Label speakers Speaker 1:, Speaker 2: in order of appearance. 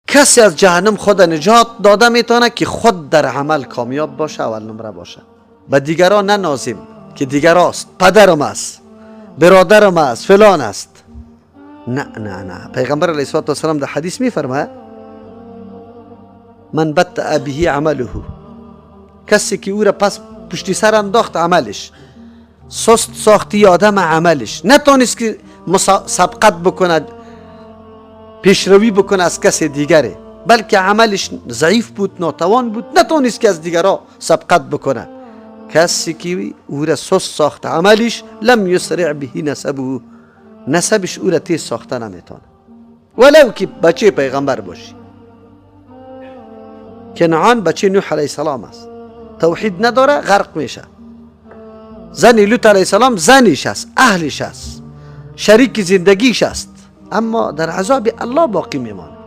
Speaker 1: کسی از جهنم خود نجات داده میتونه که خود در عمل کامیاب باشه، اول نمره باشه. به دیگران ننازیم که دیگراست، پدرم است، برادرم است، فلان است. نه نه نه. پیغمبر علیه الصلاة والسلام در حدیث میفرماید من بطأ به عمله، کسی که او را پس پشتی سر انداخت عملش، سست ساختی آدم عملش، نتونست که سبقت بکند، پیشروی بکنه از کس دیگره، بلکه عملش ضعیف بود، ناتوان بود، نتونست که از دیگرها سبقت بکنه. کسی که او را سست ساخت عملش، لم یسرع به نسبه، نسبش او را تیز ساخته نمیتونه، ولو که بچه پیغمبر باشی. کنعان بچه نوح علیه السلام است، توحید نداره، غرق میشه. زن لوط علیه السلام زنش است، اهلش است، شریک زندگیش است، اما در عذاب الله باقی میمانه.